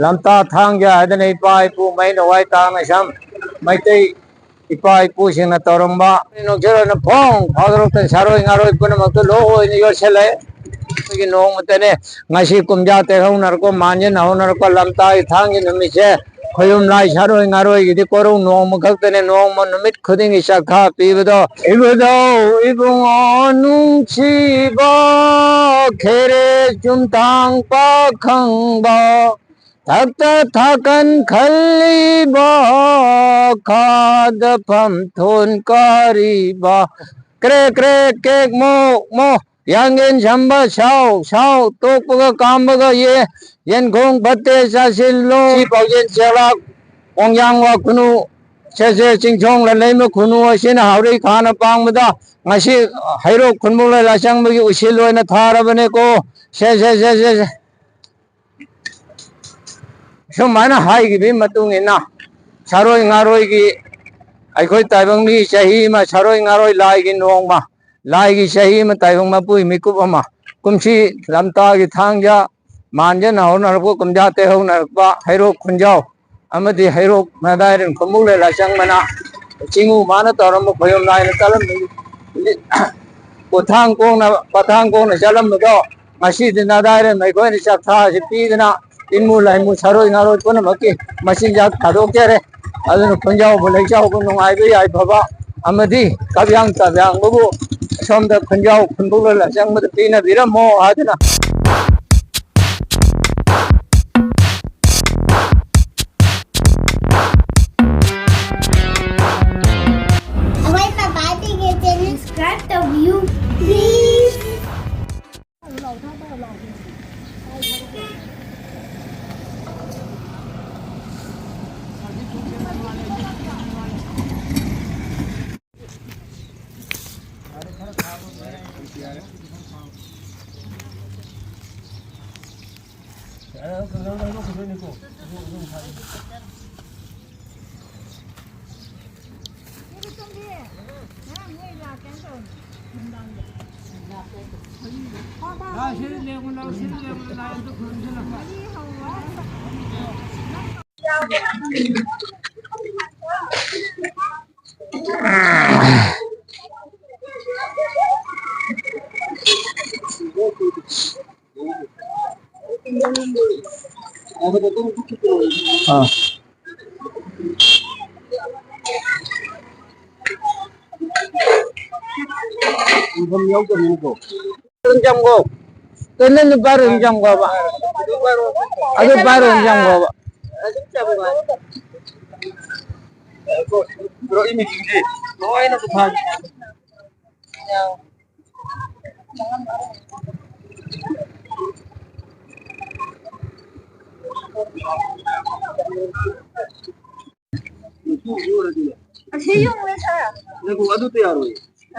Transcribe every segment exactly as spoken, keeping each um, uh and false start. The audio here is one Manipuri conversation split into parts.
ꯂꯝꯇꯥ ꯊꯥꯡꯖ ꯍꯥꯏꯗꯅ ꯏꯄꯥ ꯏꯄꯨ ꯃꯩꯅ ꯋꯥꯏ ꯇꯥꯡꯅ ꯁꯝ ꯃꯩꯇꯩ ꯏꯄꯥ ꯏꯄꯨꯁꯤꯡꯅ ꯇꯧꯔꯝꯕ ꯅꯨꯡꯁꯤꯠ ꯑꯣꯏꯅ ꯐꯣꯡ ꯐꯥꯎꯗꯣꯔꯛꯇꯅ ꯁꯥꯔꯣꯏ ꯉꯥꯔꯣꯏ ꯄꯨꯝꯅꯃꯛꯇ ꯂꯣꯏꯅ ꯌꯣꯠꯁꯤꯜꯂꯦ꯫ ꯑꯩꯈꯣꯏꯒꯤ ꯅꯣꯡꯃꯇꯅꯦ ꯉꯁꯤ ꯀꯨꯝꯖꯥ ꯇꯦꯛꯍꯧꯅꯔꯛꯄ, ꯃꯥꯟꯖꯟ ꯍꯧꯅꯔꯛꯄ ꯂꯝꯇꯥꯒꯤ ꯊꯥꯡꯒꯤ ꯅꯨꯃꯤꯠꯁꯦ ꯈꯣꯌꯨꯝ ꯂꯥꯏ ꯁꯥꯔꯣꯏ ꯉꯥꯔꯣꯏꯒꯤꯗꯤ ꯀꯣꯔꯧ ꯅꯣꯡꯃ ꯈꯛꯇꯅꯦ, ꯅꯣꯡꯃ ꯅꯨꯃꯤꯠ ꯈꯨꯗꯤꯡꯒꯤ ꯆꯥꯛꯊꯥ ꯄꯤꯕꯗꯣ꯫ ꯏꯕꯨꯙꯧ ꯏꯕꯨꯡꯉꯣ ꯅꯨꯡꯁꯤꯕ, ꯈꯦꯔꯦ ꯆꯨꯝꯊꯥꯡ ꯄꯥꯈꯪꯕ, ꯊꯛꯇ ꯊꯥꯀꯟ ꯈꯜꯂꯤꯕ, ꯈꯥꯗ ꯐꯝꯊꯣꯟ ꯀꯥꯔꯤꯕ, ꯀ꯭ꯔꯦ ꯀ꯭ꯔꯦ ꯀꯦꯛ ꯃꯣꯛ ꯃꯣ, ꯌꯥꯡꯌꯦꯟ ꯁꯝꯕ ꯁꯥꯎ ꯁꯥꯎ, ꯇꯣꯛꯄꯒ ꯀꯥꯝꯕꯒ ꯌꯦ, ꯌꯦꯟꯈꯣꯡ ꯐꯠꯇꯦ ꯆꯥꯁꯤꯜꯂꯣ꯫ ꯁꯤ ꯄꯥꯎꯖꯦꯟ ꯆꯦꯛꯂꯥꯛ, ꯋꯥꯡꯌꯥꯡ ꯋꯥ ꯈꯨꯅꯨ, ꯁꯦ ꯁꯦ ꯆꯤꯡꯁꯣꯡ ꯂꯟꯂꯩꯃ ꯈꯨꯅꯨ ꯑꯁꯤꯅ ꯍꯥꯎꯔꯩ ꯈꯥꯅ ꯄꯥꯡꯕꯗ ꯉꯁꯤ ꯍꯩꯔꯣꯛ ꯈꯨꯟꯕꯨꯡ ꯂꯣꯏ ꯂꯥꯆꯪꯕꯒꯤ ꯎꯁꯤꯜ ꯑꯣꯏꯅ ꯊꯥꯔꯕꯅꯦꯀꯣ꯫ ꯁꯦ ꯁꯦ ꯁꯦ ꯁꯦ ꯁꯦ꯫ ꯁꯨꯃꯥꯏꯅ ꯍꯥꯏꯈꯤꯕꯒꯤ ꯃꯇꯨꯡ ꯏꯟꯅ ꯁꯥꯔꯣꯏ ꯉꯥꯔꯣꯏꯒꯤ ꯑꯩꯈꯣꯏ ꯇꯥꯏꯕꯪꯒꯤ ꯆꯍꯤ ꯑꯃ, ꯁꯥꯔꯣꯏ ꯉꯥꯔꯣꯏ ꯂꯥꯏꯒꯤ ꯅꯣꯡꯃ, ꯂꯥꯏꯒꯤ ꯆꯍꯤ ꯑꯃ, ꯇꯥꯏꯕꯪ ꯃꯄꯨꯒꯤ ꯃꯤꯀꯨꯞ ꯑꯃ, ꯀꯨꯝꯁꯤ ꯂꯝꯇꯥꯒꯤ ꯊꯥꯡꯖ ꯃꯥꯟꯖꯅ ꯍꯧꯅꯔꯛꯄ, ꯀꯨꯝꯖꯥ ꯇꯩꯍꯧꯅꯔꯛꯄ ꯍꯩꯔꯣꯛ ꯈꯨꯟꯖꯥꯎ ꯑꯃꯗꯤ ꯍꯩꯔꯣꯛ ꯅꯥꯗꯥꯏꯔꯦꯝ ꯈꯨꯟꯕꯨꯡ ꯂꯩ ꯂꯥꯏꯁꯪ ꯃꯅꯥ ꯆꯤꯡꯉꯨ ꯃꯥꯅ ꯇꯧꯔꯝꯕ ꯈꯣꯏꯔꯝ ꯂꯥꯏꯅ ꯆꯠꯂꯝꯃꯤ꯫ ꯄꯣꯊꯥꯡ ꯀꯣꯡꯅ, ꯄꯊꯥꯡ ꯀꯣꯡꯅ ꯆꯠꯂꯝꯕꯗꯣ ꯉꯁꯤꯗꯤ ꯅꯥꯗꯥꯏꯔꯦꯝ ꯑꯩꯈꯣꯏꯅ ꯆꯥꯛꯊꯥꯁꯤ ꯄꯤꯗꯅ ꯏꯟꯃꯨ ꯂꯥꯏꯃꯨ ꯁꯥꯔꯣꯏ ꯉꯥꯔꯣꯏ ꯄꯨꯝꯅꯃꯛꯀꯤ ꯃꯆꯤꯟꯖꯥꯛ ꯊꯥꯗꯣꯛꯆꯔꯦ꯫ ꯑꯗꯨꯅ ꯈꯨꯟꯖꯥꯎꯕ ꯂꯩꯖꯥꯎꯕ ꯅꯨꯡꯉꯥꯏꯕ ꯌꯥꯏꯐꯕ ꯑꯃꯗꯤ ꯀꯥꯞꯌꯥꯡ ꯇꯥꯞꯌꯥꯡꯕꯕꯨ ꯁꯣꯝꯗ ꯈꯨꯟꯖꯥꯎ ꯈꯨꯟꯕꯨꯡ ꯂꯣꯏ ꯂꯥꯏꯁꯪꯕꯗ ꯄꯤꯅꯕꯤꯔꯝꯃꯣ ꯍꯥꯏꯗꯨꯅ꯫ ꯑꯩꯈꯣꯏ ꯄꯄꯥ ꯇꯤꯀꯦꯠꯁꯦ subscribe ꯇꯧꯕꯤꯌꯨ, please꯫ ꯑꯥ꯫ ꯏꯟꯐꯝ ꯌꯥꯎꯗꯕꯅꯤꯅꯀꯣ꯫ ꯑꯗꯨꯝ ꯆꯪꯈꯣ꯫ ꯀꯩꯅꯣ ꯅꯨꯄꯥ ꯑꯗꯨꯝ ꯆꯪꯈꯣꯕ꯫ ꯑꯗꯨ ꯄꯥꯏꯔꯣ ꯑꯗꯨꯝ ꯆꯪꯈꯣꯕ꯫ ꯄꯨꯔꯛꯏ ꯃꯤꯁꯤꯡꯁꯤ ꯂꯣꯏꯅ ꯄꯨꯊꯥꯡ꯫ ꯑꯁꯤ ꯌꯦꯡꯉꯨꯅꯦ ꯁꯥꯔ꯫ ꯉꯥꯏꯈꯣ, ꯑꯗꯨ ꯇꯌꯥꯔ ꯑꯣꯏꯌꯦ꯫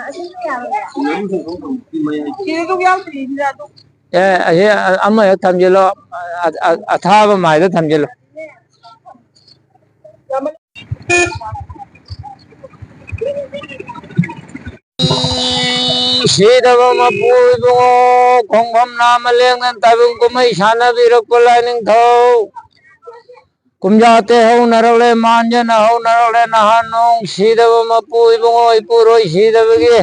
ꯑꯁꯤꯁꯨ ꯌꯥꯔꯣꯏ꯫ ꯁꯤꯗ ꯑꯗꯨꯝ ꯌꯥꯎꯗ꯭ꯔꯤ, ꯁꯤꯗ ꯑꯗꯨꯝ꯫ ꯑꯦ, ꯑꯁꯤ ꯑꯃ ꯍꯦꯛ ꯊꯝꯖꯤꯜꯂꯣ꯫ ꯑ-, ꯑ-, ꯑꯊꯥꯕ ꯃꯥꯏꯗ ꯊꯝꯖꯤꯜꯂꯣ꯫ ꯁꯤꯗꯕ ꯃꯄꯨ ꯏꯕꯨꯡꯉꯣ, ꯈꯣꯡꯐꯝ ꯅꯥꯝꯃ ꯂꯦꯡꯗꯅ ꯇꯥꯏꯕꯪ ꯀꯨꯝꯍꯩ ꯁꯥꯟꯅꯕꯤꯔꯛꯄ ꯂꯥꯏꯅꯤꯡꯊꯧ꯫ ꯀꯨꯝꯖꯥ ꯇꯦ ꯍꯧꯅꯔꯛꯂꯦ, ꯃꯥꯟꯖꯅ ꯍꯧꯅꯔꯛꯂꯦ, ꯅꯍꯥꯟ ꯅꯣꯡ ꯁꯤꯗꯕ ꯃꯄꯨ ꯏꯕꯨꯡꯉꯣ, ꯏꯄꯨꯔꯣꯏ ꯁꯤꯗꯕꯒꯤ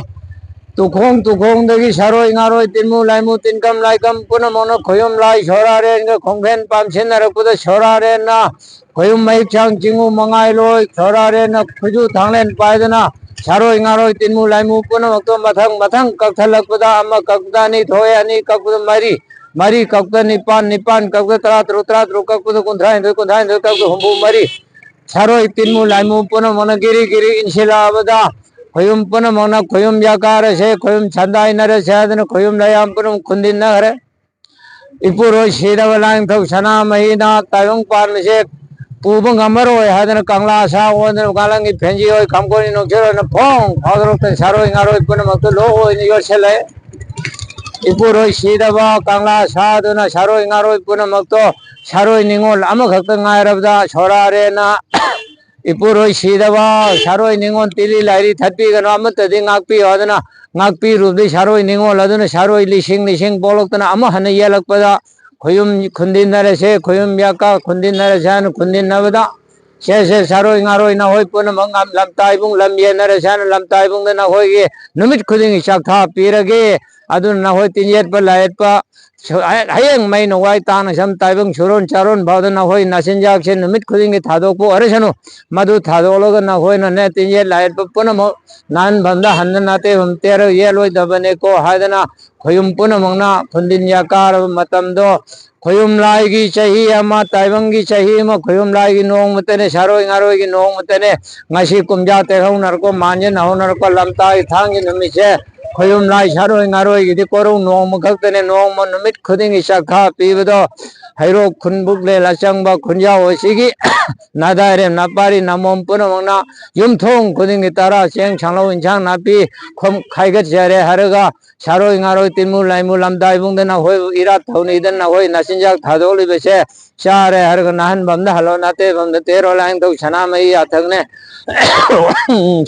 ꯇꯨꯈꯣꯡ ꯇꯨꯈꯣꯡꯗꯒꯤ ꯁꯥꯔꯣꯏ ꯉꯥꯔꯣꯏ, ꯇꯤꯟꯃꯨ ꯂꯥꯏꯃꯨ, ꯇꯤꯟꯀꯝ ꯂꯥꯏꯀꯝ ꯄꯨꯝꯅꯃꯛꯅ ꯈꯣꯏꯌꯨꯝ ꯂꯥꯏ ꯁꯣꯔꯥꯔꯦꯟꯒ ꯈꯣꯡꯐꯦꯟ ꯄꯥꯝꯁꯤꯟꯅꯔꯛꯄꯗ ꯁꯣꯔꯥꯔꯦꯟꯅ ꯈꯣꯏꯌꯨꯝ ꯃꯍꯤꯛ ꯁꯥꯡ ꯆꯤꯡꯉꯨ ꯃꯉꯥꯏ ꯂꯣꯏ ꯁꯣꯔꯥꯔꯦꯟꯅ ꯈꯨꯖꯨ ꯊꯥꯡꯂꯦꯟ ꯄꯥꯏꯗꯅ ꯁꯥꯔꯣꯏ ꯉꯥꯔꯣꯏ ꯇꯤꯟꯃꯨ ꯂꯥꯏꯃꯨ ꯄꯨꯝꯅꯃꯛꯇꯣ ꯃꯊꯪ ꯃꯊꯪ ꯀꯛꯊꯠꯂꯛꯄꯗ ꯑꯃ ꯀꯛꯄꯗ ꯑꯅꯤ ꯊꯣꯛꯑꯦ, ꯑꯅꯤ ꯀꯛꯄꯗ ꯃꯔꯤ, ꯃꯔꯤ ꯀꯛꯄꯗ ꯅꯤꯄꯥꯟ, ꯅꯤꯄꯥꯟ ꯀꯛꯄꯗ ꯇꯔꯥ ꯇꯔꯨꯛ, ꯇꯔꯥ ꯇꯔꯨꯛ ꯀꯛꯄꯗ ꯀꯨꯟꯊ꯭ꯔꯥ ꯍꯨꯝꯗꯣꯏ, ꯀꯨꯟꯊ꯭ꯔꯥ ꯍꯨꯝꯗꯣꯏ ꯀꯛꯄꯗ ꯍꯨꯝꯐꯨ ꯃꯔꯤ꯫ ꯁꯥꯔꯣꯏ ꯇꯤꯟꯃꯨ ꯂꯥꯏꯃꯨ ꯄꯨꯝꯅꯃꯛꯅ ꯒꯤꯔꯤ ꯒꯤꯔꯤ ꯏꯟꯁꯤꯜꯂꯛꯑꯕꯗ ꯈꯣꯏꯌꯨꯝ ꯄꯨꯝꯅꯃꯛꯅ ꯈꯣꯏꯌꯨꯝ ꯌꯥꯀꯥꯔꯁꯦ, ꯈꯣꯏꯌꯨꯝ ꯁꯟꯗꯥꯏꯅꯔꯁꯦ ꯍꯥꯏꯗꯅ ꯈꯣꯏꯌꯨꯝ ꯂꯩꯌꯥꯝ ꯄꯨꯝꯅꯃꯛ ꯈꯨꯟꯗꯤꯟꯅꯈ꯭ꯔꯦ꯫ ꯏꯄꯨꯔꯣꯏ ꯁꯤꯗꯕ ꯂꯥꯏꯅꯤꯡꯊꯧ ꯁꯅꯥꯃꯍꯤꯅ ꯇꯥꯏꯕꯪ ꯄꯥꯟꯕꯁꯦ ꯄꯨꯕ ꯉꯝꯃꯔꯣꯏ ꯍꯥꯏꯗꯅ ꯀꯪꯂꯥ ꯁꯥ ꯑꯣꯟꯗꯅ ꯀꯥꯂꯪꯒꯤ ꯐꯦꯟꯖꯤ ꯍꯣꯏ ꯈꯥꯝꯒꯣꯟ ꯅꯣꯡꯆꯦꯔꯣꯏꯅ ꯐꯣꯡ ꯐꯥꯎꯗꯣꯔꯛꯇꯅ ꯁꯥꯔꯣꯏ ꯉꯥꯔꯣꯏ ꯄꯨꯝꯅꯃꯛꯇ ꯂꯣꯏꯅ ꯌꯣꯠꯁꯤꯜꯂꯦ꯫ ꯏꯄꯨꯔꯣꯏ ꯁꯤꯗꯕ ꯀꯪꯂꯥ ꯁꯥꯗꯨꯅ ꯁꯥꯔꯣꯏ ꯉꯥꯔꯣꯏ ꯄꯨꯝꯅꯃꯛꯇꯣ ꯁꯥꯔꯣꯏ ꯅꯤꯉꯣꯜ ꯑꯃꯈꯛꯇ ꯉꯥꯏꯔꯕꯗ ꯁꯣꯔꯥꯔꯦꯅ ꯏꯄꯨꯔꯣꯏ ꯁꯤꯗꯕ ꯁꯥꯔꯣꯏ ꯅꯤꯉꯣꯜ ꯇꯤꯂꯤ ꯂꯥꯏꯔꯤ ꯊꯠꯄꯤꯒꯅꯨ, ꯑꯃꯠꯇꯗꯤ ꯉꯥꯛꯄꯤꯌꯨ ꯍꯥꯏꯗꯅ ꯉꯥꯛꯄꯤꯔꯨꯕꯗꯩ ꯁꯥꯔꯣꯏ ꯅꯤꯉꯣꯜ ꯑꯗꯨꯅ ꯁꯥꯔꯣꯏ ꯂꯤꯁꯤꯡ ꯂꯤꯁꯤꯡ ꯄꯣꯛꯂꯛꯇꯅ ꯑꯃꯨꯛ ꯍꯟꯅ ꯌꯦꯜꯂꯛꯄꯗ ꯈꯨꯌꯨꯝ ꯈꯨꯟꯗꯤꯟꯅꯔꯁꯦ, ꯈꯨꯌꯨꯝ ꯌꯥꯀꯥ ꯈꯨꯟꯗꯤꯟꯅꯔꯁꯦ ꯍꯥꯏꯅ ꯈꯨꯟꯗꯤꯟꯅꯕꯗ, ꯁꯦ, ꯁꯦ, ꯁꯥꯔꯣꯏ ꯉꯥꯔꯣꯏ ꯅꯈꯣꯏ ꯄꯨꯝꯅꯃꯛ ꯉꯝ-, ꯂꯝꯇꯥꯏꯕꯨꯡ ꯂꯝ ꯌꯦꯟꯅꯔꯁꯦ ꯍꯥꯏꯅ ꯂꯝꯇꯥꯏꯕꯨꯡꯗ ꯅꯈꯣꯏꯒꯤ ꯅꯨꯃꯤꯠ ꯈꯨꯗꯤꯡꯒꯤ ꯆꯥꯛꯊꯥ ꯄꯤꯔꯒꯦ꯫ ꯑꯗꯨꯅ ꯅꯈꯣꯏ ꯇꯤꯟ ꯌꯦꯠꯄ ꯂꯥꯏ ꯌꯦꯠꯄ ꯁꯨ-, ꯍ-, ꯍꯌꯦꯡ ꯃꯩ ꯅꯣꯡꯋꯥꯏ ꯇꯥꯅ ꯁꯝ ꯇꯥꯏꯕꯪ ꯁꯨꯔꯣꯟ ꯆꯥꯔꯣꯟ ꯐꯥꯎꯗ ꯅꯈꯣꯏ ꯅꯆꯤꯟꯖꯥꯛꯁꯦ ꯅꯨꯃꯤꯠ ꯈꯨꯗꯤꯡꯒꯤ ꯊꯥꯗꯣꯛꯄ ꯑꯣꯏꯔꯁꯅꯨ꯫ ꯃꯗꯨ ꯊꯥꯗꯣꯛꯂꯒ ꯅꯈꯣꯏꯅꯅꯦ ꯇꯤꯟ ꯌꯦꯠ ꯂꯥꯏ ꯌꯦꯠꯄ ꯄꯨꯝꯅꯃꯛ ꯅꯥꯍꯟꯐꯝꯗ ꯍꯟꯗꯅ ꯅꯥꯇꯩꯐꯝ ꯇꯦꯔ ꯌꯦꯠꯂꯣꯏꯗꯕꯅꯤꯀꯣ ꯍꯥꯏꯗꯅ ꯈꯣꯌꯨꯝ ꯄꯨꯝꯅꯃꯛꯅ ꯈꯨꯟꯗꯤꯟ ꯌꯥꯀꯥꯔꯕ ꯃꯇꯝꯗꯣ, ꯈꯣꯌꯨꯝ ꯂꯥꯏꯒꯤ ꯆꯍꯤ ꯑꯃ, ꯇꯥꯏꯕꯪꯒꯤ ꯆꯍꯤ ꯑꯃ, ꯈꯣꯌꯨꯝ ꯂꯥꯏꯒꯤ ꯅꯣꯡꯃꯇꯅꯦ, ꯁꯥꯔꯣꯏ ꯉꯥꯔꯣꯏꯒꯤ ꯅꯣꯡꯃꯇꯅꯦ꯫ ꯉꯁꯤ ꯀꯨꯝꯖꯥ ꯇꯦꯛꯍꯧꯅꯔꯛꯄ, ꯃꯥꯟꯖꯟ ꯍꯧꯅꯔꯛꯄ ꯂꯝꯇꯥꯒꯤ ꯊꯥꯡꯒꯤ ꯅꯨꯃꯤꯠꯁꯦ ꯈꯣꯌꯨꯝ ꯂꯥꯏ ꯁꯥꯔꯣꯏ ꯉꯥꯔꯣꯏꯒꯤꯗꯤ ꯀꯣꯔꯧ ꯅꯣꯡꯃ ꯈꯛꯇꯅꯦ, ꯅꯣꯡꯃ ꯅꯨꯃꯤꯠ ꯈꯨꯗꯤꯡꯒꯤ ꯆꯥꯛꯊꯥ ꯄꯤꯕꯗꯣ ꯍꯩꯔꯣꯛ ꯈꯨꯟꯕꯨꯛ ꯂꯦꯜ ꯑꯆꯪꯕ ꯈꯨꯟꯖꯥꯎ ꯑꯁꯤꯒꯤ ꯅꯥꯗꯥꯏꯔꯦꯝ ꯅꯥꯄꯥꯔꯤ ꯅꯃꯣꯝ ꯄꯨꯝꯅꯃꯛꯅ ꯌꯨꯝꯊꯣꯡ ꯈꯨꯗꯤꯡꯒꯤ ꯇꯔꯥ ꯆꯦꯡ ꯁꯥꯡꯂꯧ ꯏꯟꯁꯥꯡ ꯅꯥꯄꯤ ꯈꯣꯝ ꯈꯥꯏꯒꯠꯆꯔꯦ ꯍꯥꯏꯔꯒ ꯁꯥꯔꯣꯏ ꯉꯥꯔꯣꯏ ꯇꯤꯟꯃꯨ ꯂꯥꯏꯃꯨ ꯂꯝꯗꯥꯏꯕꯨꯡꯗ ꯅꯈꯣꯏꯕꯨ ꯏꯔꯥꯠ ꯊꯧꯅꯤꯗꯅ ꯅꯈꯣꯏ ꯅꯆꯤꯟꯖꯥꯛ ꯊꯥꯗꯣꯛꯂꯤꯕꯁꯦ ꯆꯥꯔꯦ ꯍꯥꯏꯔꯒ ꯅꯥꯍꯟꯐꯝꯗ ꯍꯜꯂꯣ, ꯅꯥꯇꯩꯐꯝꯗ ꯇꯦꯔꯣ, ꯂꯥꯏꯅꯤꯡꯊꯧ ꯁꯅꯥꯃꯍꯤ ꯌꯥꯊꯪꯅꯦ꯫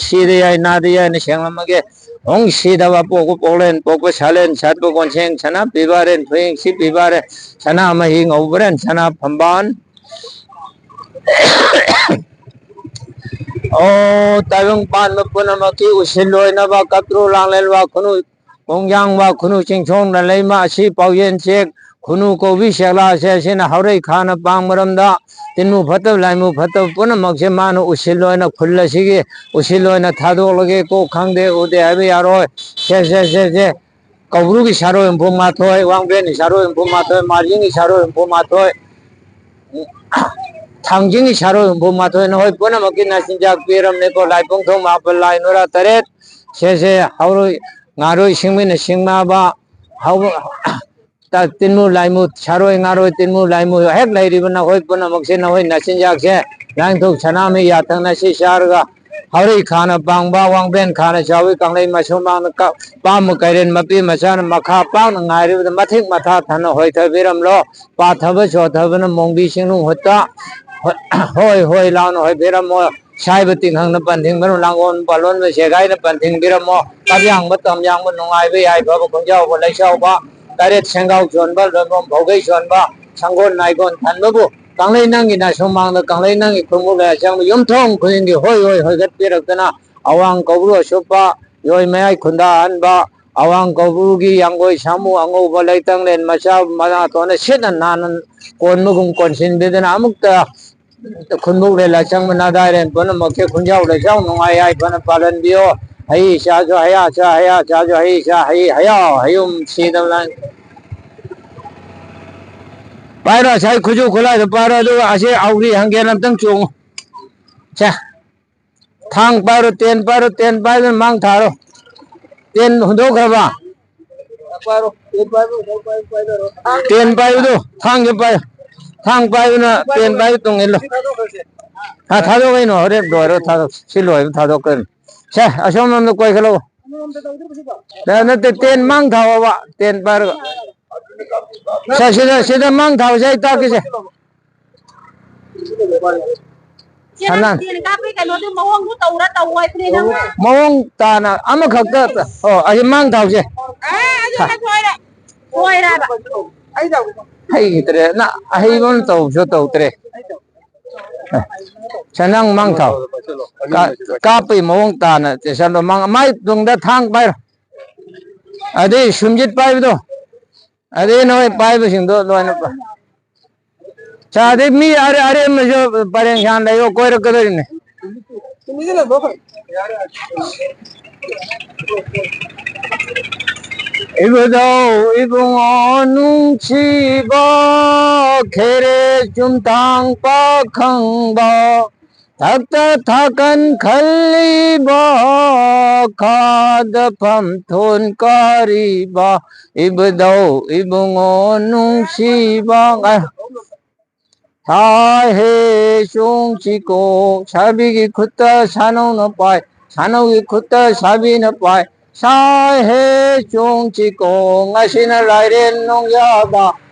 ꯁꯤꯗ ꯌꯥꯏ, ꯅꯥꯗ ꯌꯥꯏꯅ ꯁꯦꯡꯂꯝꯃꯒꯦ꯫ ꯍꯣꯡ ꯁꯤꯗꯕ ꯄꯣꯛꯄ ꯄꯣꯛꯂꯦꯟ, ꯄꯣꯛꯄ ꯁꯥꯂꯦꯟ, ꯁꯥꯠꯄ ꯀꯣꯟꯁꯦꯡ, ꯁꯅꯥ ꯄꯤꯕꯥꯔꯦꯟ, ꯈꯨꯌꯦꯡꯁꯤ ꯄꯤꯕꯥꯔꯦꯟ, ꯁꯅꯥꯃꯍꯤ ꯉꯧꯕꯔꯦꯟ, ꯁꯅꯥ ꯐꯝꯕꯥꯟ꯫ ꯑꯣ, ꯇꯥꯏꯕꯪ ꯄꯥꯟꯕ ꯄꯨꯝꯅꯃꯛꯀꯤ ꯎꯁꯤꯜꯂꯣꯏꯅꯕ ꯀꯇ꯭ꯔꯨ ꯂꯥꯡꯂꯦꯟ ꯋꯥ ꯈꯨꯅꯨ ꯀꯣꯡꯖꯥꯡꯕ ꯈꯨꯅꯨ ꯆꯤꯡꯁꯣꯡꯅ ꯂꯩꯃ ꯑꯁꯤ ꯄꯥꯎꯌꯦꯟ ꯆꯦꯛ ꯈꯨꯅꯨ ꯀꯧꯕꯤ ꯆꯦꯛꯂꯥꯁꯦ ꯑꯁꯤꯅ ꯍꯧꯔꯩ ꯈꯥꯅ ꯄꯥꯡ ꯃꯔꯝꯗ ꯇꯤꯟꯃꯨ ꯐꯠꯇꯕ ꯂꯥꯏꯃꯨ ꯐꯠꯇꯕ ꯄꯨꯝꯅꯃꯛꯁꯦ ꯃꯥꯅ ꯎꯁꯤꯜ ꯑꯣꯏꯅ ꯈꯨꯜ ꯑꯁꯤꯒꯤ ꯎꯁꯤꯜ ꯑꯣꯏꯅ ꯊꯥꯗꯣꯛꯂꯒꯦ꯫ ꯀꯣ ꯈꯪꯗꯦ ꯎꯗꯦ ꯍꯥꯏꯕ ꯌꯥꯔꯣꯏ꯫ ꯁꯦ ꯁꯦ ꯁꯦ ꯁꯦ ꯀꯧꯕ꯭ꯔꯨꯒꯤ ꯁꯥꯔꯣꯏ ꯍꯨꯝꯐꯨ ꯃꯥꯊꯣꯏ, ꯋꯥꯡꯕ꯭ꯔꯦꯟꯒꯤ ꯁꯥꯔꯣꯏ ꯍꯨꯝꯐꯨ ꯃꯥꯊꯣꯏ, ꯃꯥꯔꯖꯤꯡꯒꯤ ꯁꯥꯔꯣꯏ ꯍꯨꯝꯐꯨ ꯃꯥꯊꯣꯏ, ꯊꯥꯡꯖꯤꯡꯒꯤ ꯁꯥꯔꯣꯏ ꯍꯨꯝꯐꯨ ꯃꯥꯊꯣꯏ ꯅꯈꯣꯏ ꯄꯨꯝꯅꯃꯛꯀꯤ ꯅꯆꯤꯟꯖꯥꯛ ꯄꯤꯔꯝꯂꯦꯀꯣ꯫ ꯂꯥꯏꯄꯨꯡꯊꯧ ꯃꯥꯄꯜ ꯂꯥꯏ ꯅꯨꯔꯥ ꯇꯔꯦꯠ ꯁꯦ ꯁꯦ ꯍꯧꯔꯣꯏ ꯉꯥꯔꯣꯏ ꯁꯤꯡꯃꯤꯅ ꯁꯤꯡꯅꯕ ꯍꯧ-, ꯇ-, ꯇꯤꯟꯃꯨ ꯂꯥꯏꯃꯨ ꯁꯥꯔꯣꯏ ꯉꯥꯔꯣꯏ ꯇꯤꯟꯃꯨ ꯂꯥꯏꯃꯨ ꯍꯦꯛ ꯂꯩꯔꯤꯕ ꯅꯈꯣꯏ ꯄꯨꯝꯅꯃꯛꯁꯦ ꯅꯈꯣꯏ ꯅꯆꯤꯟꯖꯥꯛꯁꯦ ꯂꯥꯏꯅꯤꯡꯊꯧ ꯁꯅꯥꯃꯍꯤ ꯌꯥꯊꯪꯅ ꯁꯤ ꯆꯥꯔꯒ ꯍꯧꯔꯩ ꯈꯥꯅ ꯄꯥꯡꯕ ꯋꯥꯡꯕ꯭ꯔꯦꯟ ꯈꯥꯅ ꯆꯥꯎꯏ ꯀꯪꯂꯩ ꯃꯁꯨ ꯃꯥꯡꯅ ꯀ-, ꯄꯥꯝꯃꯨ ꯀꯩꯔꯦꯟ ꯃꯄꯤ ꯃꯆꯥꯅ ꯃꯈꯥ ꯄꯥꯛꯅ ꯉꯥꯏꯔꯤꯕꯗ ꯃꯊꯤꯛ ꯃꯊꯥ ꯊꯟꯅ ꯍꯣꯏꯊꯕꯤꯔꯝꯂꯣ꯫ ꯄꯥꯊꯕ ꯆꯣꯊꯕꯅ ꯃꯣꯡꯕꯤ ꯆꯤꯡꯅꯨꯡ ꯍꯨꯠꯇ ꯍꯣꯏ ꯍꯣꯏ ꯂꯥꯎꯅ ꯍꯣꯏꯕꯤꯔꯝꯃꯣ꯫ ꯁꯥꯏꯕ ꯇꯤꯡꯈꯪꯅ ꯄꯟꯊꯤꯡꯕꯅ ꯂꯥꯡꯒꯣꯜ ꯄꯥꯂꯣꯟꯕ ꯁꯦꯒꯥꯏꯅ ꯄꯟꯊꯤꯡꯕꯤꯔꯝꯃꯣ꯫ ꯀꯞꯌꯥꯡꯕ ꯇꯝꯌꯥꯡꯕ ꯅꯨꯡꯉꯥꯏꯕ ꯌꯥꯏꯐꯕ ꯈꯣꯡꯖꯥꯎꯕ ꯂꯩꯁꯥꯎꯕ ꯇꯔꯦꯠ ꯁꯦꯡꯒꯥꯎ ꯆꯣꯟꯕ, ꯂꯣꯟꯕꯝ ꯐꯧꯒꯩ ꯆꯣꯟꯕ, ꯁꯪꯒꯣꯜ ꯅꯥꯏꯒꯣꯟ ꯊꯟꯕꯕꯨ ꯀꯪꯂꯩ ꯅꯪꯒꯤ ꯅꯥꯏꯁꯣꯝ ꯃꯥꯡꯗ ꯀꯪꯂꯩ ꯅꯪꯒꯤ ꯈꯨꯟꯃꯨꯛ ꯂꯩꯔ ꯆꯪꯕ ꯌꯨꯝꯊꯣꯡ ꯈꯨꯗꯤꯡꯒꯤ ꯍꯣꯏ ꯍꯣꯏ ꯍꯣꯏꯒꯠꯄꯤꯔꯛꯇꯅ ꯑꯋꯥꯡ ꯀꯧꯕ꯭ꯔꯨ ꯑꯁꯨꯞꯄ, ꯌꯣꯏ ꯃꯌꯥꯏ ꯈꯨꯟꯗꯥꯍꯟꯕ, ꯑꯋꯥꯡ ꯀꯧꯕ꯭ꯔꯨꯒꯤ ꯌꯥꯡꯒꯣꯏ ꯁꯥꯃꯨ ꯑꯉꯧꯕ ꯂꯩꯇꯪꯂꯦꯟ ꯃꯆꯥ ꯃꯅꯥꯇꯣꯟꯅ ꯁꯤꯠꯅ ꯅꯥꯟꯅ ꯀꯣꯟꯕꯒꯨꯝ ꯀꯣꯟꯁꯤꯟꯕꯤꯗꯨꯅ ꯑꯃꯨꯛꯇ ꯈꯨꯟꯕꯨꯛ ꯂꯦꯂꯥ ꯆꯪꯕ ꯅꯥꯗꯥꯏꯔꯦꯟ ꯄꯨꯝꯅꯃꯛꯀꯤ ꯈꯨꯟꯖꯥꯎ ꯂꯩꯖꯥꯎ ꯅꯨꯡꯉꯥꯏ ꯌꯥꯏꯐꯅ ꯄꯥꯜꯍꯟꯕꯤꯌꯣ꯫ ꯍꯩ ꯆꯥꯁꯨ ꯍꯌꯥ ꯆꯥ, ꯍꯌꯥ ꯆꯥꯁꯨ ꯍꯩ ꯆꯥ, ꯍꯩ ꯍꯌꯥꯎ ꯍꯌꯨꯝ ꯁꯤꯗꯕ ꯂꯥꯏ꯫ ꯄꯥꯏꯔꯣ, ꯉꯁꯥꯏ ꯈꯨꯠꯁꯨ ꯈꯨꯠꯂꯥꯏꯗꯣ ꯄꯥꯏꯔꯣ, ꯑꯗꯨꯒ ꯑꯁꯤ ꯑꯧꯔꯤ ꯍꯪꯒꯦꯟ ꯑꯝꯇꯪ ꯆꯣꯡꯉꯨ꯫ ꯁꯦ, ꯊꯥꯡ ꯄꯥꯏꯔꯣ, ꯇꯦꯟ ꯄꯥꯏꯔꯣ, ꯇꯦꯟ ꯄꯥꯏꯗꯨꯅ ꯃꯥꯡ ꯊꯥꯔꯣ꯫ ꯇꯦꯟ ꯍꯨꯟꯗꯣꯛꯈ꯭ꯔꯕ? ꯇꯦꯟ ꯄꯥꯏꯕꯗꯣ, ꯊꯥꯡꯁꯦ ꯄꯥꯏꯌꯨ꯫ ꯊꯥꯡ ꯄꯥꯏꯕꯅ ꯇꯦꯟ ꯄꯥꯏꯕ ꯇꯨꯡ ꯏꯜꯂꯣ꯫ ꯍꯥ, ꯊꯥꯗꯣꯛ ꯀꯩꯅꯣ, ꯍꯣꯔꯦꯟ ꯂꯣꯏꯔꯣ, ꯊꯥꯗꯣꯛ꯫ ꯁꯤ ꯂꯣꯏꯕ ꯊꯥꯗꯣꯛ ꯀꯩꯅꯣ꯫ ꯁꯦ, ꯑꯁꯣꯝ ꯂꯣꯝꯗ ꯀꯣꯏꯈꯠꯂꯛꯑꯣ꯫ ꯅ-, ꯅꯠꯇꯦ, ꯇꯦꯟ ꯃꯥꯡ ꯊꯥꯎꯑꯕ, ꯇꯦꯟ ꯄꯥꯏꯔꯒ꯫ ꯁꯦ, ꯁꯤꯗ, ꯁꯤꯗ ꯃꯥꯡ ꯊꯥꯎꯁꯦ ꯑꯩ ꯇꯥꯛꯀꯦꯁꯦ꯫ ꯆꯦ, ꯅꯪ ꯁꯅꯥ꯫ ꯇꯦꯟ ꯀꯥꯞꯄꯩ ꯀꯩꯅꯣꯗꯨ ꯃꯑꯣꯡꯗꯨ ꯇꯧꯔ ꯇꯧ ꯍꯥꯏꯕꯅꯦ ꯅꯪ꯫ ꯃꯑꯣꯡ ꯇꯥꯅ ꯑꯃꯈꯛꯇ, ꯑꯣ, ꯑꯁꯤ ꯃꯥꯡ ꯊꯥꯎꯁꯦ꯫ ꯑꯦ, ꯑꯗꯨ ꯊꯥ-, ꯅꯪ ꯁꯣꯏꯔꯦ꯫ ꯁꯣꯏꯔꯦ ꯍꯥꯏꯕ꯫ ꯍꯩꯈꯤꯗ꯭ꯔꯦ꯫ ꯅ-, ꯑꯍꯩꯕ ꯑꯃ ꯇꯧꯁꯨ ꯇꯧꯗ꯭ꯔꯦ꯫ ꯑꯦ, ꯁꯦ, ꯅꯪ ꯃꯥꯡ ꯊꯥꯎ꯫ ꯀꯥ-, ꯀꯥꯞꯄꯩ ꯃꯑꯣꯡ ꯇꯥꯅ ꯆꯦꯁꯜꯂꯣ꯫ ꯃꯥꯡ-, ꯃꯥꯏ ꯇꯨꯡꯗ ꯊꯥꯡ ꯄꯥꯏꯔꯣ꯫ ꯑꯗꯩ ꯁꯨꯝꯖꯤꯠ ꯄꯥꯏꯕꯗꯣ꯫ ꯑꯗꯩ ꯅꯣꯏ ꯄꯥꯏꯕꯁꯤꯡꯗꯣ ꯂꯣꯏꯅ ꯄꯥꯏ꯫ ꯆꯥꯗꯩ ꯃꯤ ꯑꯔꯦ-, ꯑꯔꯦꯝꯕꯁꯨ ꯄꯔꯦꯡ ꯁꯥꯟ ꯂꯩꯌꯣ, ꯀꯣꯏꯔꯛꯀꯗꯣꯔꯤꯅꯦ꯫ ꯏꯕꯨꯙꯧ ꯏꯕꯨꯡꯉꯣ ꯅꯨꯡꯁꯤꯕ, ꯈꯦꯔꯦ ꯆꯨꯝꯊꯥꯡ ꯄꯥꯈꯪꯕ, ꯊꯛꯇ ꯊꯥꯀꯟ ꯈꯜꯂꯤꯕ, ꯈꯥꯗ ꯐꯝꯊꯣꯟ ꯀꯥꯔꯤꯕ, ꯏꯕꯨꯙꯧ ꯏꯕꯨꯡꯉꯣ ꯅꯨꯡꯁꯤꯕ꯫ ꯁꯥꯏ ꯍꯦ ꯆꯣꯡꯁꯤꯀꯣ, ꯁꯥꯕꯤꯒꯤ ꯈꯨꯠꯇ ꯁꯥꯅꯧꯅ ꯄꯥꯏ, ꯁꯥꯅꯧꯒꯤ ꯈꯨꯠꯇ ꯁꯥꯕꯤꯅ ꯄꯥꯏ, ꯁꯥꯏ ꯍꯦ ꯆꯣꯡꯁꯤꯀꯣ, ꯉꯁꯤꯅ ꯂꯥꯏꯔꯦꯟ ꯅꯣꯡꯌꯥꯕ,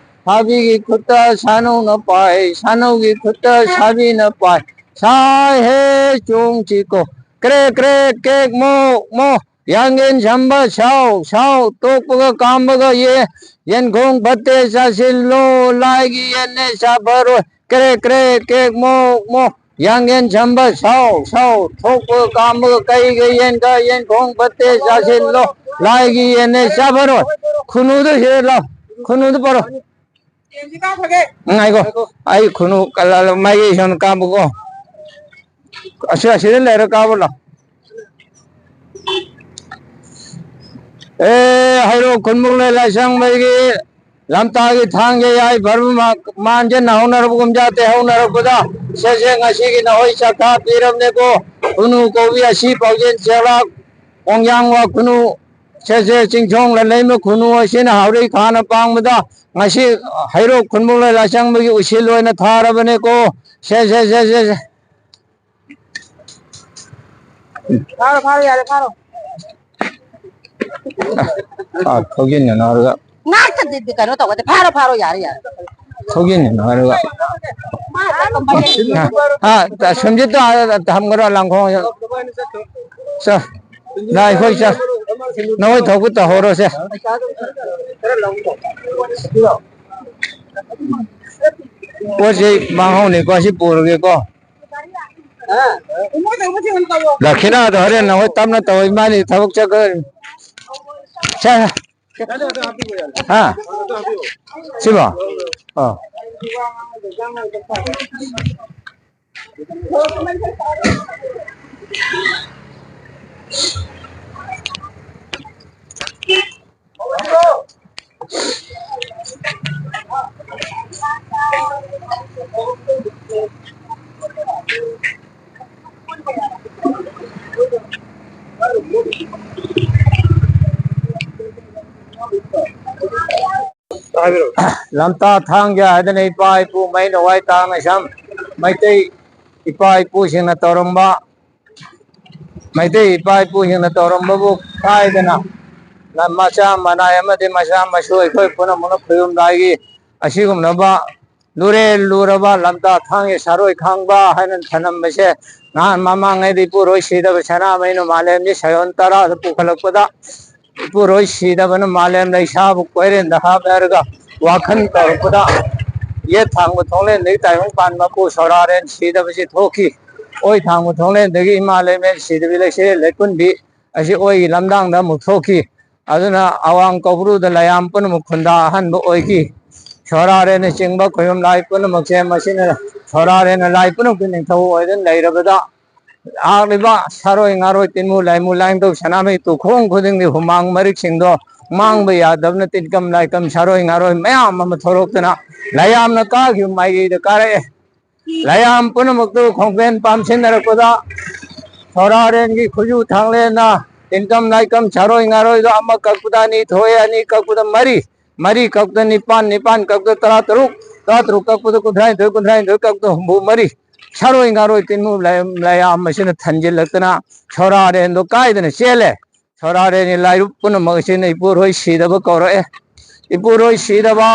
ꯁꯥꯕꯤꯒꯤ ꯈꯨꯠꯇ ꯁꯥꯅꯧꯅ ꯄꯥꯏ, ꯁꯥꯅꯧꯒꯤ ꯈꯨꯠꯇ ꯁꯥꯕꯤꯅ ꯄꯥꯏ, ꯁꯥꯏ ꯍꯦ ꯆꯣꯡꯁꯤꯀꯣ, ꯀ꯭ꯔꯦ ꯀ꯭ꯔꯦ ꯀꯦꯛ ꯃꯣ ꯃꯣ, ꯌꯥꯡꯌꯦꯟ ꯁꯝꯕ ꯁꯥꯎ ꯁꯥꯎ, ꯇꯣꯛꯄꯒ ꯀꯥꯝꯕꯒ ꯌꯦ, ꯌꯦꯟꯈꯣꯡ ꯐꯠꯇꯦ ꯆꯥꯁꯤꯜꯂꯣ, ꯂꯥꯏꯒꯤ ꯌꯦꯟꯅꯦ ꯆꯥꯕꯔꯣꯏ, ꯀ꯭ꯔꯦꯛ ꯀ꯭ꯔꯦꯛ ꯀꯦꯛ ꯃꯣꯛ ꯃꯣꯛ, ꯌꯥꯡꯌꯦꯟ ꯁꯝꯕ ꯁꯥꯎ ꯁꯥꯎ, ꯊꯣꯛꯄꯒ ꯀꯥꯝꯕꯒ ꯀꯩꯒ ꯌꯦꯟꯒ, ꯌꯦꯟꯈꯣꯡ ꯐꯠꯇꯦ ꯆꯥꯁꯤꯜꯂꯣ, ꯂꯥꯏꯒꯤ ꯌꯦꯟꯅꯦ ꯆꯥꯕꯔꯣꯏ꯫ ꯈꯨꯅꯨꯗꯨ ꯁꯤꯗ ꯂꯥꯎ, ꯈꯨꯅꯨꯗꯨ ꯄꯔꯣ꯫ ꯉꯥꯏꯈꯣ, ꯑꯩ ꯈꯨꯅꯨ ꯀꯂꯥ-, ꯃꯥꯒꯤ ꯁꯣꯝꯗ ꯀꯥꯞꯄꯨꯀꯣ꯫ ꯑꯁꯤ, ꯑꯁꯤꯗ ꯂꯩꯔ ꯀꯥꯞꯄꯨ ꯂꯥꯎ꯫ ꯑꯦ, ꯍꯩꯔꯣꯛ ꯈꯨꯟꯃꯨꯛꯂꯣꯏ ꯂꯥꯏꯁꯪꯕꯒꯤ ꯂꯝꯇꯥꯒꯤ ꯊꯥꯡꯖ ꯌꯥꯏꯐꯔꯕ ꯃꯥꯟꯁꯦ ꯅꯧꯍꯧꯅꯔꯛꯄꯒꯨꯝꯖꯥꯠꯇꯦ ꯍꯧꯅꯔꯛꯄꯗ꯫ ꯁꯦꯁꯦ ꯉꯁꯤꯒꯤ ꯅꯈꯣꯏ ꯆꯥꯛꯈꯥ ꯄꯤꯔꯕꯅꯦꯀꯣ꯫ ꯈꯨꯅꯨ ꯀꯧꯕꯤ ꯑꯁꯤ ꯄꯥꯎꯖꯦꯜ ꯆꯦꯔꯥꯛ ꯀꯣꯡꯌꯥꯡꯋꯥ ꯈꯨꯅꯨ꯫ ꯁꯦꯁꯦ ꯆꯤꯡꯁꯣꯡ ꯂꯂꯩꯃ ꯈꯨꯅꯨ ꯑꯁꯤꯅ ꯍꯥꯎꯔꯩ ꯈꯥꯅ ꯄꯥꯡꯕꯗ ꯉꯁꯤ ꯍꯩꯔꯣꯛ ꯈꯨꯟꯃꯨꯛꯂꯣꯏ ꯂꯥꯏꯁꯪꯕꯒꯤ ꯎꯁꯤꯜ ꯑꯣꯏꯅ ꯊꯥꯔꯕꯅꯦꯀꯣ꯫ ꯁꯦ, ꯁꯦ, ꯁꯦ, ꯁꯦ, ꯁꯦ꯫ ꯐꯥꯔꯣ, ꯐꯥꯔꯣ, ꯌꯥꯔꯦ, ꯐꯥꯔꯣ꯫ ꯑꯥ, ꯊꯧꯒꯤꯟꯅꯅ ꯍꯥꯏꯔꯒ꯫ ꯉꯥꯛꯇꯗꯤ ꯀꯩꯅꯣ ꯇꯧꯒꯗꯦ꯫ ꯐꯥꯔꯣ, ꯐꯥꯔꯣ, ꯌꯥꯔꯦ, ꯌꯥꯔꯦ꯫ ꯊꯧꯒꯤꯟꯅꯅ ꯍꯥꯏꯔꯒ꯫ ꯃꯥ ꯑꯗꯨꯝ ꯄꯥꯏꯔꯛꯏ꯫ ꯑꯥ, ꯑꯥ, ꯁꯨꯝꯖꯤꯠꯇꯣ ꯑꯥ ꯊꯝꯈ꯭ꯔꯣ, ꯂꯪꯈꯣꯡ꯫ ꯆꯣ꯫ ꯂꯥꯏ ꯍꯣꯏ ꯆꯣ꯫ ꯅꯈꯣꯏ ꯊꯧꯕ ꯇꯧꯍꯧꯔꯣꯁꯦ꯫ ꯄꯣꯠ ꯆꯩ ꯃꯥꯡꯍꯧꯅꯤꯀꯣ, ꯁꯤ ꯄꯨꯔꯒꯦꯀꯣ꯫ ꯗꯈꯤꯅꯥꯗꯣ ꯍꯣꯔꯦꯟ ꯅꯈꯣꯏ ꯇꯞꯅ ꯇꯧ, ꯏꯕꯥꯅꯤ ꯊꯕꯛ ꯆꯠꯈ꯭ꯔ-, ꯁꯦ꯫ ꯍꯥ? ꯁꯤꯕꯣ? ꯑꯥ꯫ ꯂꯝꯇꯥ ꯊꯥꯡꯖ ꯍꯥꯏꯗꯅ ꯏꯄꯥ ꯏꯄꯨ ꯃꯩꯅ ꯋꯥꯏ ꯇꯥꯡꯅ ꯁꯝ ꯃꯩꯇꯩ ꯏꯄꯥ ꯏꯄꯨꯁꯤꯡꯅ ꯇꯧꯔꯝꯕ, ꯃꯩꯇꯩ ꯏꯄꯥ ꯏꯄꯨꯁꯤꯡꯅ ꯇꯧꯔꯝꯕꯕꯨ ꯀꯥꯏꯗꯅ ꯃꯆꯥ ꯃꯅꯥꯏ ꯑꯃꯗꯤ ꯃꯆꯥ ꯃꯁꯨ ꯑꯩꯈꯣꯏ ꯄꯨꯝꯅꯃꯛꯅ ꯈꯨꯔꯨꯝꯂꯥꯏꯒꯤ ꯑꯁꯤꯒꯨꯝꯂꯕ ꯂꯨꯔꯦꯜ ꯂꯨꯔꯕ ꯂꯝꯇꯥ ꯊꯥꯡꯒꯤ ꯁꯥꯔꯣꯏ ꯈꯥꯡꯕ ꯍꯥꯏꯅ ꯊꯅꯝꯕꯁꯦ, ꯅꯍꯥꯟ ꯃꯃꯥꯡꯉꯩꯗ ꯏꯄꯨꯔꯣꯏ ꯁꯤꯗꯕ ꯁꯅꯥꯃꯍꯤꯅ ꯃꯥꯂꯦꯝꯒꯤ ꯁꯥꯌꯣꯟ ꯇꯔꯥꯗ ꯄꯨꯈꯠꯂꯛꯄꯗ, ꯏꯄꯨꯔꯣꯏ ꯁꯤꯗꯕꯅ ꯃꯥꯂꯦꯝ ꯂꯩꯁꯥꯕꯨ ꯀꯣꯏꯔꯦꯟꯗ ꯍꯥꯞꯅꯔꯒ ꯋꯥꯈꯜ ꯇꯧꯔꯛꯄꯗ, ꯌꯦꯠ ꯊꯥꯡꯕ ꯊꯣꯡꯂꯦꯟꯗꯒꯤ ꯇꯥꯏꯕꯪ ꯄꯥꯟ ꯃꯄꯨ ꯁꯣꯔꯥꯔꯦꯟ ꯁꯤꯗꯕꯁꯤ ꯊꯣꯛꯈꯤ꯫ ꯑꯣꯏ ꯊꯥꯡꯕ ꯊꯣꯡꯂꯦꯟꯗꯒꯤ ꯏꯃꯥ ꯂꯩꯃꯦꯟ ꯁꯤꯗꯕꯤ ꯂꯩꯁꯦ ꯂꯩꯀꯨꯟꯕꯤ ꯑꯁꯤ ꯑꯣꯏꯒꯤ ꯂꯝꯗꯥꯡꯗ ꯑꯃꯨꯛ ꯊꯣꯛꯈꯤ꯫ ꯑꯗꯨꯅ ꯑꯋꯥꯡ ꯀꯧꯕ꯭ꯔꯨꯗ ꯂꯥꯏꯌꯥꯝ ꯄꯨꯝꯅꯃꯛ ꯈꯨꯟꯗꯥ ꯑꯍꯟꯕ ꯑꯣꯏꯈꯤ꯫ ꯁꯣꯔꯥꯔꯦꯟꯅꯆꯤꯡꯕ ꯈꯣꯏꯕꯝ ꯂꯥꯏ ꯄꯨꯝꯅꯃꯛꯁꯦ ꯃꯁꯤꯅ ꯁꯣꯔꯥꯔꯦꯟꯅ ꯂꯥꯏ ꯄꯨꯝꯅꯃꯛꯀꯤ ꯅꯤꯡꯊꯧ ꯑꯣꯏꯗꯨꯅ ꯂꯩꯔꯕꯗ, ꯂꯥꯛꯂꯤꯕ ꯁꯥꯔꯣꯏ ꯉꯥꯔꯣꯏ ꯇꯤꯟꯃꯨ ꯂꯥꯏꯃꯨ ꯂꯥꯏꯅꯤꯡꯊꯧ ꯁꯅꯥꯃꯍꯤ ꯇꯨꯈꯣꯡ ꯈꯨꯗꯤꯡꯒꯤ ꯍꯨꯃꯥꯡ ꯃꯔꯤꯛꯁꯤꯡꯗꯣ ꯃꯥꯡꯕ ꯌꯥꯗꯕꯅ ꯇꯤꯟꯀꯝ ꯂꯥꯏꯀꯝ ꯁꯥꯔꯣꯏ ꯉꯥꯔꯣꯏ ꯃꯌꯥꯝ ꯑꯃ ꯊꯣꯔꯛꯇꯨꯅ ꯂꯥꯏꯌꯥꯝꯅ ꯀꯥꯈꯤꯕ ꯃꯥꯏꯀꯩꯗ ꯀꯥꯔꯛꯑꯦ꯫ ꯂꯥꯏꯌꯥꯝ ꯄꯨꯝꯅꯃꯛꯇꯨ ꯈꯣꯡꯐꯦꯟ ꯄꯥꯝꯁꯤꯟꯅꯔꯛꯄꯗ ꯁꯣꯔꯥꯔꯦꯟꯒꯤ ꯈꯨꯖꯨ ꯊꯥꯡꯂꯦꯟꯅ ꯇꯤꯟꯀꯝ ꯂꯥꯏꯀꯝ ꯁꯥꯔꯣꯏ ꯉꯥꯔꯣꯏꯗꯣ ꯑꯃ ꯀꯛꯄꯗ ꯑꯅꯤ ꯊꯣꯛꯑꯦ, ꯑꯅꯤ ꯀꯛꯄꯗ ꯃꯔꯤ, ꯃꯔꯤ ꯀꯛꯄꯗ ꯅꯤꯄꯥꯟ, ꯅꯤꯄꯥꯟ ꯀꯛꯄꯗ ꯇꯔꯥ ꯇꯔꯨꯛ, ꯇꯔꯥ ꯇꯔꯨꯛ ꯀꯛꯄꯗ ꯀꯨꯟꯊ꯭ꯔꯥꯅꯤꯊꯣꯏ, ꯀꯨꯟꯊ꯭ꯔꯥꯅꯤꯊꯣꯏ ꯀꯛꯄꯗ ꯍꯨꯝꯐꯨ ꯃꯔꯤ, ꯁꯥꯔꯣꯏ ꯉꯥꯔꯣꯏ ꯇꯤꯟꯃꯨ ꯂꯥꯏ-, ꯂꯥꯏꯌꯥꯝ ꯑꯁꯤꯅ ꯊꯟꯖꯤꯜꯂꯛꯇꯅ ꯁꯣꯔꯥꯔꯦꯟꯗꯣ ꯀꯥꯏꯗꯅ ꯆꯦꯜꯂꯦ꯫ ꯁꯣꯔꯥꯔꯦꯟꯒꯤ ꯂꯥꯏꯔꯨꯞ ꯄꯨꯝꯅꯃꯛ ꯑꯁꯤꯅ ꯏꯄꯨꯔꯣꯏ ꯁꯤꯗꯕ ꯀꯧꯔꯛꯑꯦ꯫ ꯏꯄꯨꯔꯣꯏ ꯁꯤꯗꯕ,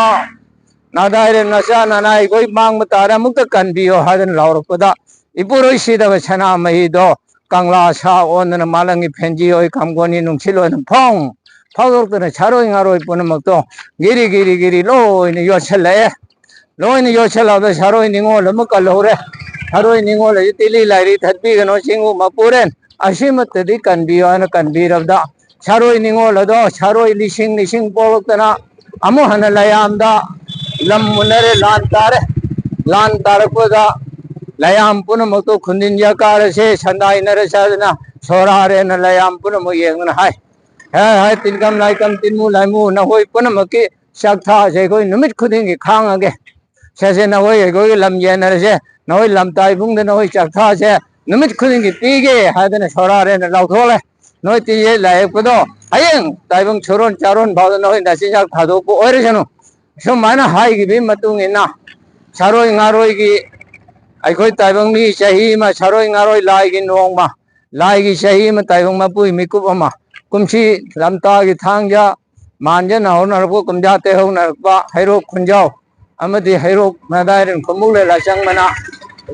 ꯅꯥꯗꯥꯏꯔꯦ ꯅꯆꯥ ꯅꯅꯥꯏꯈꯣꯏ ꯃꯥꯡꯕ ꯇꯥꯔꯦ, ꯑꯃꯨꯛꯇ ꯀꯟꯕꯤꯌꯣ ꯍꯥꯏꯗꯅ ꯂꯥꯎꯔꯛꯄꯗ, ꯏꯄꯨꯔꯣꯏ ꯁꯤꯗꯕ ꯁꯅꯥꯃꯍꯤꯗꯣ ꯀꯪꯂꯥ ꯁꯥ ꯑꯣꯟꯗꯅ ꯃꯥꯂꯪꯒꯤ ꯐꯦꯟꯖꯤ ꯑꯣꯏ ꯀꯥꯝꯒꯣꯟꯒꯤ ꯅꯨꯡꯁꯤꯠ ꯑꯣꯏꯅ ꯐꯣꯡ ꯐꯥꯎꯗꯣꯛꯇꯅ ꯁꯥꯔꯣꯏ ꯉꯥꯔꯣꯏ ꯄꯨꯝꯅꯃꯛꯇꯣ ꯒꯤꯔꯤ ꯒꯤꯔꯤ ꯒꯤꯔꯤ ꯂꯣꯏꯅ ꯌꯣꯠꯁꯜꯂꯛꯑꯦ꯫ ꯂꯣꯏꯅ ꯌꯣꯠꯁꯜꯂꯛꯑꯕꯗ ꯁꯥꯔꯣꯏ ꯅꯤꯉꯣꯜ ꯑꯃ ꯀꯜꯍꯧꯔꯦ꯫ ꯁꯥꯔꯣꯏ ꯅꯤꯉꯣꯜ ꯑꯁꯤ ꯇꯤꯂꯤ ꯂꯥꯏꯔꯤ ꯊꯠꯄꯤꯒꯅꯨ, ꯆꯤꯡꯉꯨ ꯃꯄꯨꯔꯦꯟ ꯑꯁꯤꯃꯠꯇꯗꯤ ꯀꯟꯕꯤꯌꯣ ꯍꯥꯏꯅ ꯀꯟꯕꯤꯔꯕꯗ, ꯁꯥꯔꯣꯏ ꯅꯤꯉꯣꯜ ꯑꯗꯣ ꯁꯥꯔꯣꯏ ꯂꯤꯁꯤꯡ ꯂꯤꯁꯤꯡ ꯄꯣꯛꯂꯛꯇꯅ ꯑꯃꯨꯛ ꯍꯟꯅ ꯂꯩꯌꯥꯝꯗ ꯂꯝ ꯃꯨꯟꯅꯔꯦ, ꯂꯥꯟ ꯇꯥꯔꯦ꯫ ꯂꯥꯟ ꯇꯥꯔꯛꯄꯗ ꯂꯩꯌꯥꯝ ꯄꯨꯝꯅꯃꯛꯇꯣ ꯈꯨꯟꯗꯤꯟ ꯌꯥꯀꯥꯔꯁꯦ, ꯁꯟꯗꯥꯏꯅꯔꯁꯦ ꯍꯥꯏꯗꯅ ꯁꯣꯔꯥꯔꯦꯅ ꯂꯩꯌꯥꯝ ꯄꯨꯝꯅꯃꯛ ꯌꯦꯡꯗꯅ ꯍꯥꯏ꯫ ꯍꯦ, ꯍꯥꯏ, ꯇꯤꯟꯀꯝ ꯂꯥꯏꯀꯝ ꯇꯤꯟꯃꯨ ꯂꯥꯏꯃꯨ ꯅꯈꯣꯏ ꯄꯨꯝꯅꯃꯛꯀꯤ ꯆꯥꯛꯊꯥꯁꯦ ꯑꯩꯈꯣꯏ ꯅꯨꯃꯤꯠ ꯈꯨꯗꯤꯡꯒꯤ ꯈꯥꯡꯉꯒꯦ꯫ ꯁꯦꯁꯦ ꯅꯈꯣꯏ ꯑꯩꯈꯣꯏꯒꯤ ꯂꯝ ꯌꯦꯟꯅꯔꯁꯦ, ꯅꯈꯣꯏ ꯂꯝꯇꯥ ꯏꯕꯨꯡꯗ ꯅꯈꯣꯏ ꯆꯥꯛꯊꯥꯁꯦ ꯅꯨꯃꯤꯠ ꯈꯨꯗꯤꯡꯒꯤ ꯄꯤꯒꯦ ꯍꯥꯏꯗꯅ ꯁꯣꯔꯥꯔꯦꯅ ꯂꯥꯎꯊꯣꯛꯂꯦ꯫ ꯅꯣꯏ ꯇꯤꯟꯖꯦ ꯂꯥꯏꯌꯦꯛꯄꯗꯣ ꯍꯌꯦꯡ ꯇꯥꯏꯕꯪ ꯁꯨꯔꯣꯟ ꯆꯥꯔꯣꯟ ꯐꯥꯎꯗ ꯅꯈꯣꯏ ꯅꯆꯤꯟꯖꯥꯛ ꯊꯥꯗꯣꯛꯄ ꯑꯣꯏꯔꯁꯅꯨ꯫ ꯁꯨꯃꯥꯏꯅ ꯍꯥꯏꯈꯤꯕꯒꯤ ꯃꯇꯨꯡ ꯏꯟꯅ ꯁꯥꯔꯣꯏ ꯉꯥꯔꯣꯏꯒꯤ ꯑꯩꯈꯣꯏ ꯇꯥꯏꯕꯪ ꯃꯤ ꯆꯍꯤ ꯑꯃ ꯁꯥꯔꯣꯏ ꯉꯥꯔꯣꯏ ꯂꯥꯏꯒꯤ ꯅꯣꯡꯃ, ꯂꯥꯏꯒꯤ ꯆꯍꯤ ꯑꯃ ꯇꯥꯏꯕꯪ ꯃꯄꯨꯒꯤ ꯃꯤꯀꯨꯞ ꯑꯃ, ꯀꯨꯝꯁꯤ ꯂꯝꯇꯥꯒꯤ ꯊꯥꯡꯖ ꯃꯥꯟꯖꯅ ꯍꯧꯅꯔꯛꯄ, ꯀꯨꯝꯖꯥ ꯇꯩꯍꯧꯅꯔꯛꯄ ꯍꯩꯔꯣꯛ ꯈꯨꯟꯖꯥꯎ ꯑꯃꯗꯤ ꯍꯩꯔꯣꯛ ꯅꯥꯗꯥꯏꯔꯦꯟ ꯈꯨꯟꯃꯨꯛ ꯂꯩꯔꯥ ꯆꯪꯕꯅ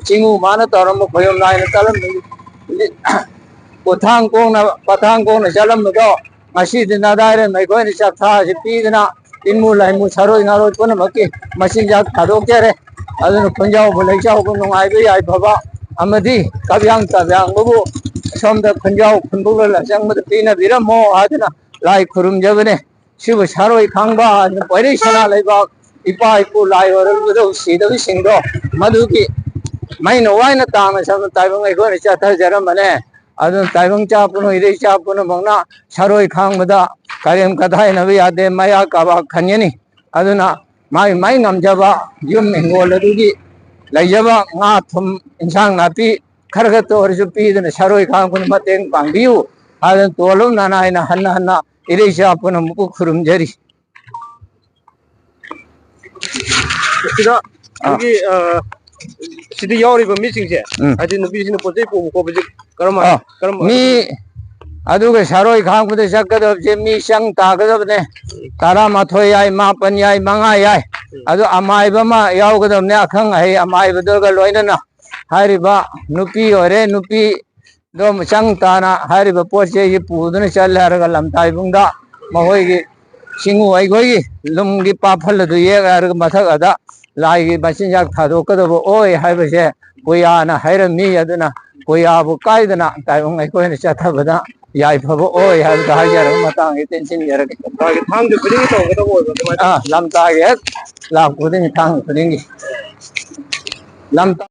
ꯆꯤꯡꯉꯨ ꯃꯥꯅ ꯇꯧꯔꯝꯕ ꯈꯣꯏꯌꯨꯝ ꯂꯥꯏꯅ ꯆꯠꯂꯝꯕ ꯄꯣꯊꯥꯡ ꯀꯣꯡꯅ ꯄꯊꯥꯡ ꯀꯣꯡꯅ ꯆꯠꯂꯝꯕꯗꯣ ꯉꯁꯤꯗꯤ ꯅꯥꯗꯥꯏꯔꯦꯟ ꯑꯩꯈꯣꯏꯅ ꯆꯥꯛꯊꯥꯁꯤ ꯄꯤꯗꯅ ꯏꯟꯃꯨ ꯂꯥꯏꯃꯨ ꯁꯥꯔꯣꯏ ꯉꯥꯔꯣꯏ ꯄꯨꯝꯅꯃꯛꯀꯤ ꯃꯆꯤꯟꯖꯥꯛ ꯊꯥꯗꯣꯛꯆꯔꯦ꯫ ꯑꯗꯨꯅ ꯈꯨꯟꯖꯥꯎꯕ ꯂꯩꯖꯥꯎꯕ ꯅꯨꯡꯉꯥꯏꯕ ꯌꯥꯏꯐꯕ ꯑꯃꯗꯤ ꯀꯕ꯭ꯌꯥꯡ ꯆꯥꯕ꯭ꯌꯥꯡꯕꯕꯨ ꯁꯣꯝꯗ ꯈꯨꯟꯖꯥꯎ ꯈꯨꯟꯕꯨ ꯂꯣꯏꯂ ꯆꯪꯕꯗ ꯄꯤꯅꯕꯤꯔꯝꯃꯣ ꯍꯥꯏꯗꯨꯅ ꯂꯥꯏ ꯈꯨꯔꯨꯝꯖꯕꯅꯦ꯫ ꯁꯤꯕꯨ ꯁꯥꯔꯣꯏ ꯈꯥꯡꯕ ꯍꯥꯏꯅ ꯄꯣꯏꯔꯩ ꯁꯅꯥ ꯂꯩꯕꯥꯛ ꯏꯄꯥ ꯏꯄꯨ ꯂꯥꯏ ꯑꯣꯏꯔꯝꯕꯗ ꯁꯤꯗꯕꯁꯤꯡꯗꯣ ꯃꯗꯨꯒꯤ ꯃꯩꯅ ꯋꯥꯏꯅ ꯇꯥꯡꯅ ꯁꯝꯅ ꯇꯥꯏꯕꯪ ꯑꯩꯈꯣꯏꯅ ꯆꯠꯊꯖꯔꯝꯕꯅꯦ꯫ ꯑꯗꯨꯅ ꯇꯥꯏꯕꯪ ꯆꯥ ꯄꯨꯝꯅꯃꯛ ꯏꯔꯩ ꯆꯥ ꯄꯨꯝꯅꯃꯛꯅ ꯁꯥꯔꯣꯏ ꯈꯥꯡꯕꯗ ꯀꯔꯦꯝ ꯀꯊꯥꯏꯅꯕ ꯌꯥꯗꯦ꯫ ꯃꯌꯥ ꯀꯥꯕ ꯈꯟꯒꯅꯤ꯫ ꯑꯗꯨꯅ ꯃꯥꯏ ꯃꯥꯏ ꯉꯝꯖꯕ ꯌꯨꯝ ꯍꯤꯡꯒꯣꯜ ꯑꯗꯨꯒꯤ ꯂꯩꯖꯕ ꯉꯥ ꯊꯨꯝ ꯏꯟꯁꯥꯡ ꯅꯥꯄꯤ ꯈꯔ ꯈꯛꯇ ꯑꯣꯏꯔꯁꯨ ꯄꯤꯗꯨꯅ ꯁꯥꯔꯣꯏ ꯈꯥꯡꯕꯅ ꯃꯇꯦꯡ ꯄꯥꯡꯕꯤꯌꯨ ꯍꯥꯏꯗꯅ ꯇꯣꯜꯂꯨꯝ ꯅꯅꯥꯏꯅ ꯍꯟꯅ ꯍꯟꯅ ꯏꯔꯩ ꯆꯥ ꯄꯨꯝꯅꯃꯛꯄꯨ ꯈꯨꯔꯨꯝꯖꯔꯤ꯫ ꯁꯤꯗ ꯑꯥ꯫ ꯑꯩꯈꯣꯏꯒꯤ, ꯑ, ꯁꯤꯗ ꯌꯥꯎꯔꯤꯕ ꯃꯤꯁꯤꯡꯁꯦ, ꯎꯝ꯫ ꯍꯥꯏꯗꯤ ꯅꯨꯄꯤꯁꯤꯡꯅ ꯄꯣꯠ ꯆꯩ ꯄꯨꯕ ꯈꯣꯠꯄꯁꯦ ꯀꯔꯝ ꯍꯥꯏ-, ꯑꯥ, ꯀꯔꯝꯕ ꯃꯤ ꯑꯗꯨꯒ ꯁꯥꯔꯣꯏ ꯈꯥꯡꯕꯗ ꯆꯠꯀꯗꯕꯁꯦ ꯃꯤ ꯆꯪ ꯇꯥꯒꯗꯕꯅꯦ꯫ ꯇꯔꯥꯃꯥꯊꯣꯏ ꯌꯥꯏ, ꯃꯥꯄꯟ ꯌꯥꯏ, ꯃꯉꯥ ꯌꯥꯏ꯫ ꯎꯝ꯫ ꯑꯗꯨ ꯑꯃꯥꯏꯕ ꯑꯃ ꯌꯥꯎꯒꯗꯕꯅꯦ, ꯑꯈꯪ ꯑꯍꯩ ꯑꯃꯥꯏꯕꯗꯨꯒ ꯂꯣꯏꯅꯅ꯫ ꯍꯥꯏꯔꯤꯕ ꯅꯨꯄꯤ ꯑꯣꯏꯔꯦ, ꯅꯨꯄꯤ ꯑꯗꯣ ꯆꯪ ꯇꯥꯅ ꯍꯥꯏꯔꯤꯕ ꯄꯣꯠ ꯆꯩꯁꯤ ꯄꯨꯗꯨꯅ ꯆꯠꯂꯦ ꯍꯥꯏꯔꯒ ꯂꯝꯇꯥꯏꯕꯨꯡꯗ ꯃꯈꯣꯏꯒꯤ ꯆꯤꯡꯉꯨ ꯑꯩꯈꯣꯏꯒꯤ ꯂꯨꯝꯒꯤ ꯄꯥꯐꯜ ꯑꯗꯨ ꯌꯦꯛ ꯍꯥꯏꯔꯒ ꯃꯊꯛ ꯑꯗ ꯂꯥꯏꯒꯤ ꯃꯆꯤꯟꯖꯥꯛ ꯊꯥꯗꯣꯛꯀꯗꯕ ꯑꯣꯏ ꯍꯥꯏꯕꯁꯦ ꯀꯨꯌꯥꯅ ꯍꯥꯏꯔꯝꯃꯤ꯫ ꯑꯗꯨꯅ ꯀꯨꯌꯥꯕꯨ ꯀꯥꯏꯗꯅ ꯇꯥꯏꯕꯪ ꯑꯩꯈꯣꯏꯅ ꯆꯠꯊꯕꯗ ꯌꯥꯏꯐꯕ ꯑꯣꯏ ꯍꯥꯏꯕꯗꯣ ꯍꯥꯏꯖꯔꯒ ꯃꯇꯥꯡꯁꯤ ꯇꯦꯟꯁꯤꯟꯖꯔꯒꯦ꯫ ꯃꯥꯒꯤ ꯊꯥꯡꯖ ꯈꯨꯗꯤꯡꯒꯤ ꯇꯧꯒꯗꯕ ꯑꯣꯏꯕ ꯑꯗꯨꯃꯥꯏꯅ? ꯑꯥ, ꯂꯝꯇꯥꯒꯤ ꯍꯦꯛ ꯂꯥꯛꯄ ꯈꯨꯗꯤꯡꯒꯤ, ꯊꯥꯡꯖ ꯈꯨꯗꯤꯡꯒꯤ꯫ ꯂꯝꯇꯥ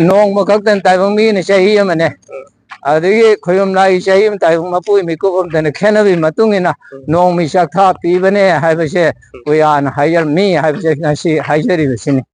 ꯅꯣꯡꯃ ꯈꯛꯇꯅ ꯇꯥꯏꯕꯪ ꯃꯤꯅ ꯆꯍꯤ ꯑꯃꯅꯦ꯫ ꯑꯗꯒꯤ ꯈꯣꯏꯔꯝ ꯂꯥꯏꯒꯤ ꯆꯍꯤ ꯑꯃ ꯇꯥꯏꯕꯪ ꯃꯄꯣꯛ ꯃꯤꯀꯨꯞ ꯑꯃꯗꯅ ꯈꯦꯠꯅꯕꯒꯤ ꯃꯇꯨꯡ ꯏꯟꯅ ꯅꯣꯡꯃꯒꯤ ꯆꯥꯛꯊꯥ ꯄꯤꯕꯅꯦ ꯍꯥꯏꯕꯁꯦ ꯀꯨꯌꯥꯅ ꯍꯥꯏꯖꯔꯝꯃꯤ ꯍꯥꯏꯕꯁꯦ ꯉꯁꯤ ꯍꯥꯏꯖꯔꯤꯕꯁꯤꯅꯤ꯫